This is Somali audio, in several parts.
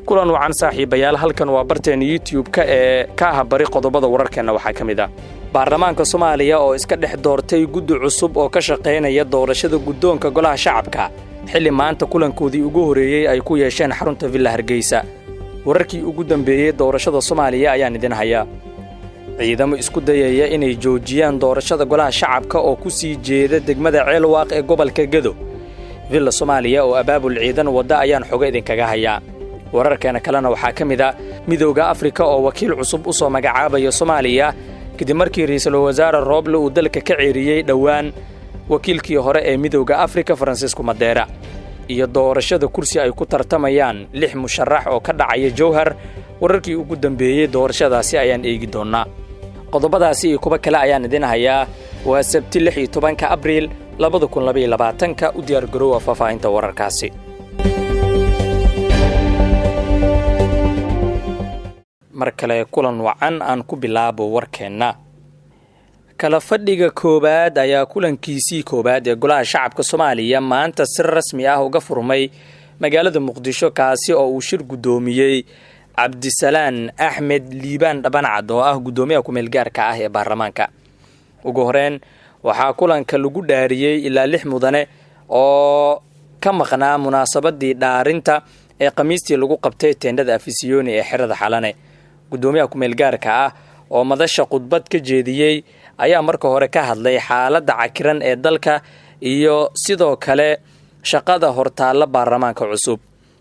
Kulan wacan, saaxiibayaal. Halkan waa barteena YouTube-ka ee ka ah bari. Qodobada wararkeenna waxaa ka mid ah baarlamaanka Soomaaliya oo iska dhex doortay guddi cusub oo ka shaqaynaya doorashada guddoonka Golaha Shacabka, xilli maanta kulankoodii ugu horreeyey ay ku yeesheen xarunta Villa Hargeysa. Wararkii ugu dambeeyey doorashada Soomaaliya ayaan idin hayaa. Ciidamo isku dayaya inay joojiyaan doorashada Golaha Shacabka oo ku sii jeeda degmada Ceelwaaq ee gobolka Gedo. Villa Soomaaliya oo abaabul ciidan wadda ayaan xogo idinkaga hayaa. Wararkeena kalena waxaa ka mid ah Midowga Afrika oo wakiil cusub u soo magacaabaya Soomaaliya, kadib markii Ra'iisul Wasaare Rooble uu dalka ka ceeriyey dhowaan wakiilkii hore ee Midowga Afrika, Francisco Madeira. Iyo doorashada kursi ay ku tartamayaan lix musharax oo ka dhacaya Jowhar. Wararkii ugu dambeeyey doorashadaasi ayaan eegi doonnaa. Qodobadaasi iyo kuwo kale ayaan idin hayaa. Waa Sabti, 16-ka Abriil 2022-ka. U diyaargaroowa faahfaahinta wararkaasi. Mar kale kulan wacan. Aan ku bilaabo warkeenna. Kala fadhiga koowaad ayaa kulankiisii koowaad ee Golaha Shacabka Soomaaliya maanta si rasmi ah uga furmay magaalada Muqdisho, kaasi oo uu shir guddoomiyey Cabdisalaan Axmed Liibaan Dhabancad, oo ah guddoomiyaha kumeel gaarka ah ee baarlamaanka. Ugu horeyn waxaa kulanka lagu dhaariyey ilaa lix mudane oo ka maqnaa munaasabadii dhaarinta ee Khamiistii lagu qabtay teendhada Afisiyoni ee xerada Xalane. Guddoomiyaha kumeel gaarka ah oo madasha khudbad ka jeediyey ayaa marka hore ka hadlay xaaladda cakiran ee dalka iyo sidoo kale shaqada hortaalla baarlamaanka cusub.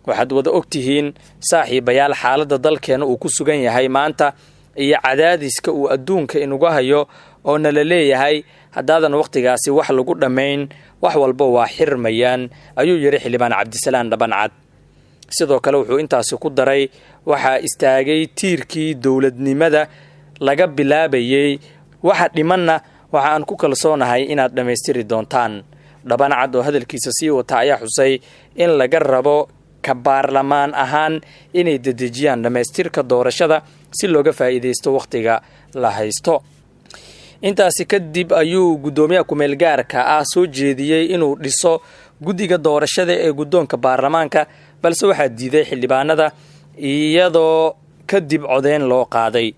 "Waxaad wada ogtihiin, saaxiibayaal, xaaladda dalkeena uu ku sugan yahay maanta iyo cadaadiska uu adduunka inugu hayo oo nala leeyahay haddaadan wakhtigaasi wax lagu dhammayn, wax walba waa xirmayaan," ayuu yidhi Xildhibaan Cabdisalaan Dhabancad. Sidoo kale wuxuu intaasi ku daray: "Waxaa istaagay tiirkii dowladnimada laga bilaabayey. Waxa dhimanna waxa aan ku kalsoonahay inaad dhammaystiri doontaan." Dhabancad oo hadalkiisa sii wata ayaa xusay in laga rabo ka baarlamaan ahaan inay dedejiyaan dhammaystirka doorashada si looga faa'iidaysto wakhtiga la haysto. Intaasi kadib ayuu guddoomiyaha kumeel gaarka ah soo jeediyey inuu dhiso guddiga doorashada ee guddoonka baarlamaanka, balse waxaa diiday xildhibaanada, iyadoo kadib codeyn loo qaaday.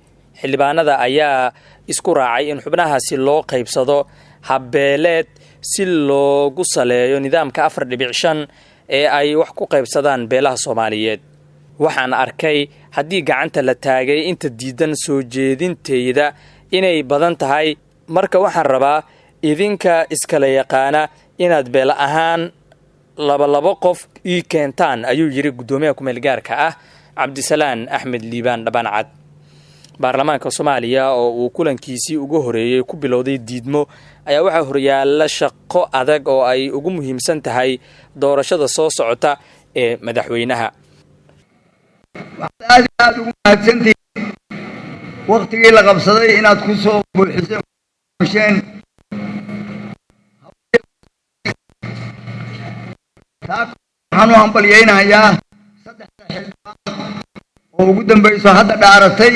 Xildhibaanada ayaa isku raacay in xubnahaasi loo qaybsado habbeeleed si loogu saleeyo nidaamka 4.5 ee ay wax ku qaybsadaan beelaha Soomaaliyeed. "Waxaan arkay haddii gacanta la taagay inta diidan soo jeedintayda inay badan tahay. Marka waxaan rabaa idinka iskala yaqaana inaad beel ahaan labalabo qof ii keentaan," ayuu yidhi guddoomiyaha kumeel gaarka ah, Cabdisalaan Axmed Liibaan Dhabancad. Baarlamaanka Soomaaliya oo uu kulankiisii ugu horeeyey ku bilowday diidmo ayaa waxaa horyaala shaqo adag oo ay ugu muhiimsan tahay doorashada soo socota ee madaxweynaha. Waxaad aad iyo aada ugu mahadsantihiin waktigii la qabsaday inaad ku soo buuxiseen. Taa waxaan u hambalyaynayaa saddexda xildhibaan oo ugu dambayso hadda dhaaratay.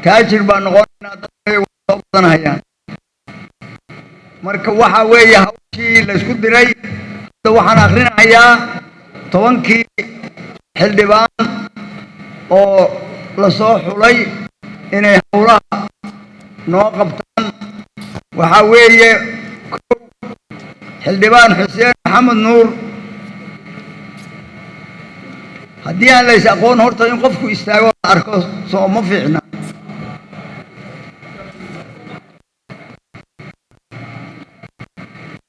Taajir baa noqonaynaa, dadkay waa soo badanhayaan. Marka waxaa weeye hawshii laysku diray. Hadda waxaan akhrinahayaa 10-kii xildhibaan oo la soo xulay inay howlaha noo qabtaan. Waxaa weeye: 1, Xildhibaan Xuseen Maxamed Nuur. Haddii aan lays aqoon, horta in qofku istaago la arko soo ma fiicna?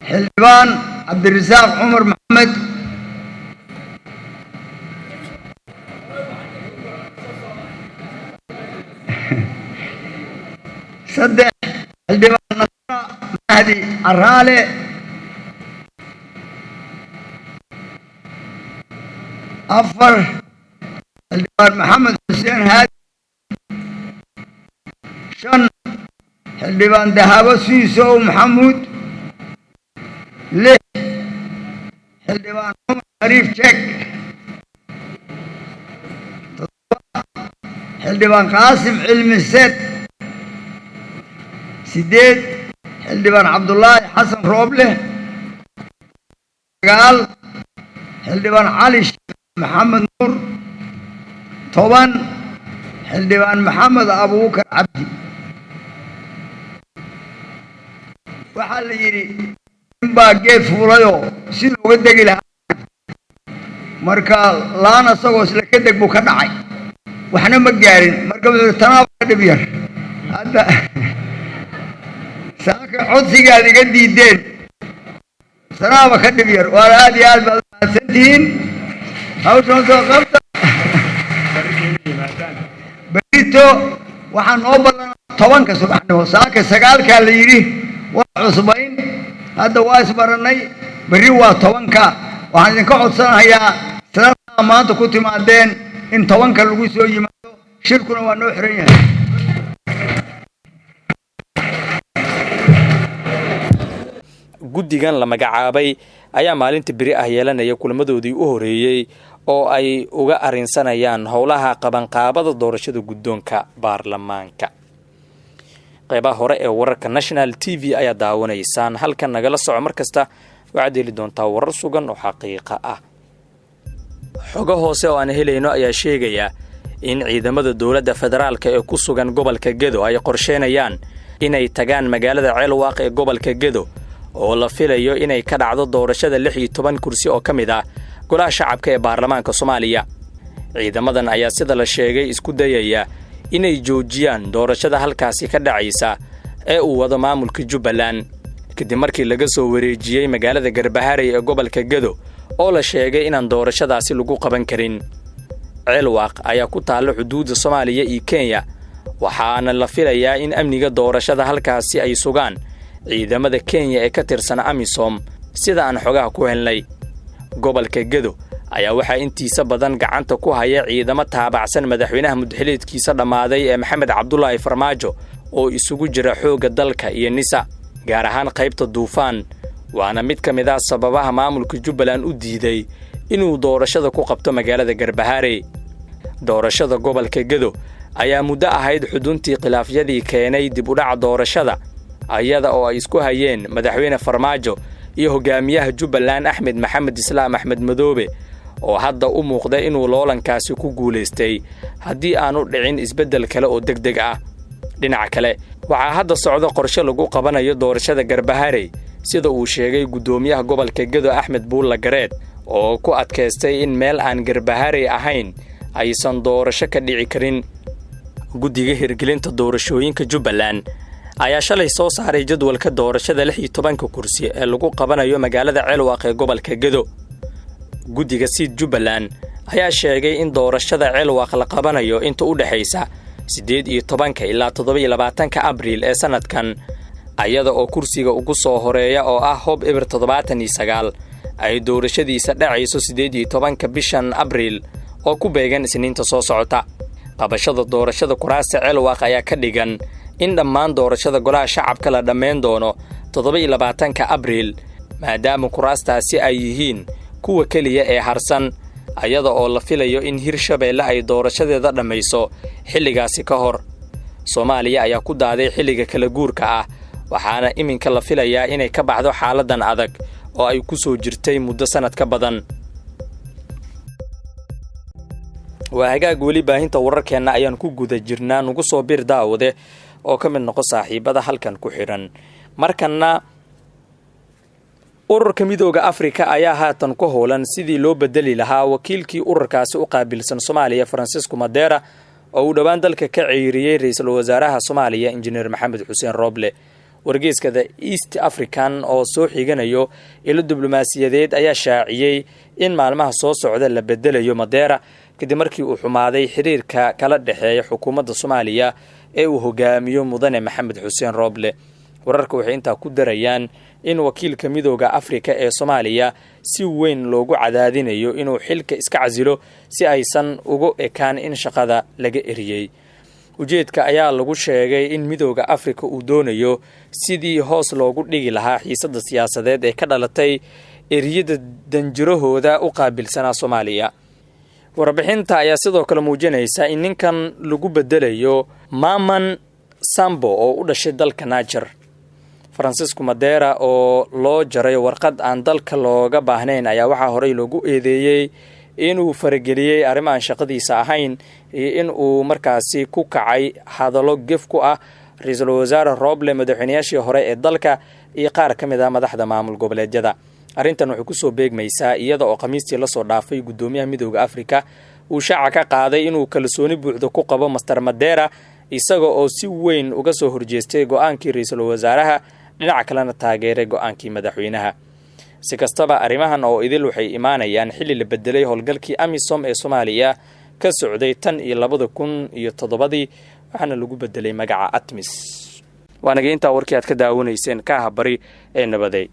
Xildhibaan Cabdirasaaq Cumar Maxamed. 3, Xildhibaan Nasra Mahdi Caraale. 4, Xildhibaan Maxamed Xuseen Haadi. 5, Xildhibaan Dahabo Suusow Maxamuud. 6, Xildhibaan Cumar Shariif Jeek. 7, Xildhibaan Qaasim Cilmi Seed. 8, Xildhibaan Cabdulaahi Xasan Rooble. 9. Xildhibaan Cali Sheekh Maxamed Nuur. 10, Xildhibaan Maxamed Abuukar Cabdi. Waxaa la yidhi ninbaa geed fuulayoo siduu uga degi lahaa, marka laan asagoo isla ka deg buu ka dhacay, waxna ma gaarin. Marka wuxuu yidhi tanaaba ka dhib yar. Hadda saaka codsigaad iga diideen, tanaaba ka dhib yar. Waana aad iyo aad baad mahadsantihiin. Hawshan soo qabta. Berito waxaa noo ballan 10-ka subaxnimo. Saaka 9-kaa la yidhi, waa cusbayn, hadda waa isbarannay. Berri waa 10-ka. Waxaan idinka codsanayaa sidaa maanta ku timaadeen in 10-ka lagu soo yimaado. Shirkuna waa noo xiran yahay. Guddigan la magacaabay ayaa maalinta beri ah yeelanaya kulamadoodii u horeeyey oo ay uga arrinsanayaan howlaha qabanqaabada doorashada guddoonka baarlamaanka. Qeybaha hore ee wararka National TV ayaa daawanaysaan. Halkan nagala soco mar kasta, waxaad heli doontaa warar sugan oo xaqiiqa ah. Xogo hoose oo aan helayno ayaa sheegaya in ciidamada dowladda federaalka ee ku sugan gobolka Gedo ay qorsheynayaan inay tagaan magaalada Ceelwaaq ee gobolka Gedo, oo la filayo inay ka dhacdo doorashada 16 kursi oo ka mid ah golaha shacabka ee baarlamaanka Soomaaliya. Ciidamadan ayaa sida la sheegay isku dayaya inay joojiyaan doorashada halkaasi ka dhacaysa ee uu wado maamulka Jubbaland, kadib markii laga soo wareejiyey magaalada Garbaharey ee gobolka Gedo, oo la sheegay inaan doorashadaasi lagu qaban karin. Ceelwaaq ayaa ku taalla xuduudda Soomaaliya iyo Kenya, waxaana la filayaa in amniga doorashada halkaasi ay sugaan ciidamada Kenya ee ka tirsan AMISOM, sida aan xogaha ku helnay. Gobolka Gedo ayaa waxaa intiisa badan gacanta ku haya ciidamo taabacsan madaxweynaha mudxiliedkiisa dhammaaday ee Maxamed Cabdulaahi Farmaajo, oo isugu jira xoogga dalka iyo NISA, gaar ahaan qaybta Duufaan. Waana mid ka mid ah sababaha maamulka Jubbaland u diiday inuu doorashada ku qabto magaalada Garbaharey. Doorashada gobolka Gedo ayaa muddo ahayd xuduntii khilaafyadii keenay dib u dhaca doorashada, ayada oo ay isku hayeen madaxweyne Farmaajo iyo hogaamiyaha Jubbaland Axmed Maxamed Islaam Axmed Madoobe, oo hadda u muuqda inuu loolankaasi ku guulaystay haddii aanu dhicin isbeddel kale oo deg deg ah. Dhinaca kale, waxaa hadda socda qorshe lagu qabanayo doorashada Garbaharey, sida uu sheegay guddoomiyaha gobolka Gedo Axmed Buulla Gareed, oo ku adkaystay in meel aan Garbaharey ahayn aysan doorasho ka dhici karin. Guddiga hirgelinta doorashooyinka Jubbaland ayaa shalay soo saaray jadwalka doorashada 16-ka kursi ee lagu qabanayo magaalada Ceelwaaq ee gobolka Gedo. Guddiga SIID Jubbaland ayaa sheegay in doorashada Ceelwaaq la qabanayo inta u dhexaysa 18-ka ilaa 27-ka Abriil ee sannadkan, ayada oo kursiga ugu soo horeeya oo ah hob 079 ay doorashadiisa dhacayso 18-ka bishan Abriil, oo ku beegan Isniinta soo socota. Qabashada doorashada kuraasta Ceelwaaq ayaa ka dhigan in dhammaan doorashada golaha shacabka la dhammayn doono 27-ka Abriil, maadaama kuraastaasi ay yihiin kuwa keliya ee harsan, ayada oo la filayo in Hirshabeelle ay doorashadeeda dhammayso xilligaasi ka hor. Soomaaliya ayaa ku daaday xilliga kala guurka ah, waxaana iminka la filayaa inay ka baxdo xaaladdan adag oo ay ku soo jirtay muddo sannad ka badan. Waa hagaag, weli baahinta wararkeenna ayaan ku guda jirnaa. Nugu soo bir daawade oo ka mid noqo saaxiibada halkan ku xidhan. Markanna, ururka Midooda Afrika ayaa haatan ku howlan sidii loo bedeli lahaa wakiilkii ururkaasi u qaabilsan Soomaaliya, Francisco Madera, oo uu dhowaan dalka ka ceyriyey ra-iisul wasaaraha Soomaaliya Injineer Maxamed Xuseen Rooble. Wargeyska The East African oo soo xiganayo ilo diblomaasiyadeed ayaa shaaciyey in maalmaha soo socda la bedelayo Madera, kadib markii uu xumaaday xiriirka kala dhexeeya xukuumadda Soomaaliya ee uu hogaamiyo mudane Maxamed Xuseen Rooble. Wararka waxay intaa ku darayaan in wakiilka Midooda Afrika ee Soomaaliya si weyn loogu cadaadinayo inuu xilka iska casilo, si aysan ugu ekaan in shaqada laga eriyey. Ujeedka ayaa lagu sheegay in Midooda Afrika uu doonayo sidii hoos loogu dhigi lahaa xiisadda siyaasadeed ee ka dhalatay eriyada danjirahooda u qaabilsanaa Soomaaliya. Warbixinta ayaa sidoo kale muujinaysa in ninkan lagu bedelayo Maman Sambo oo u dhashay dalka Naajer. Francisco Madera oo loo jaray warqad aan dalka looga baahnayn ayaa waxaa horey loogu eedeeyey inuu farageliyey arrimahan shaqadiisa ahayn iyo in uu markaasi ku kacay hadallo gef ku ah ra-iisul wasaare Roble, madaxweynayaashii hore ee dalka iyo qaar ka mid ah madaxda maamul goboleedyada. Arrintan waxay kusoo beegmaysaa iyada oo Khamiistii lasoo dhaafay guddoomiyaha Midooda Africa uu shaaca ka qaaday inuu kalsooni buuxda ku qabo Master Madera, isaga oo si weyn uga soo horjeestay go-aankii ra-iisul wasaaraha, dhinaca kalena taageeray go-aankii madaxweynaha. Si kastaba, arrimahan oo idil waxay imaanayaan xilli la bedelay howlgalkii AMISOM ee Soomaaliya ka socday tan iyo 2007-dii, waxaana lagu bedelay magaca ATMIS. Waanaga intaa warkii aad ka daawanayseen Kaaha Bari ee nabaday.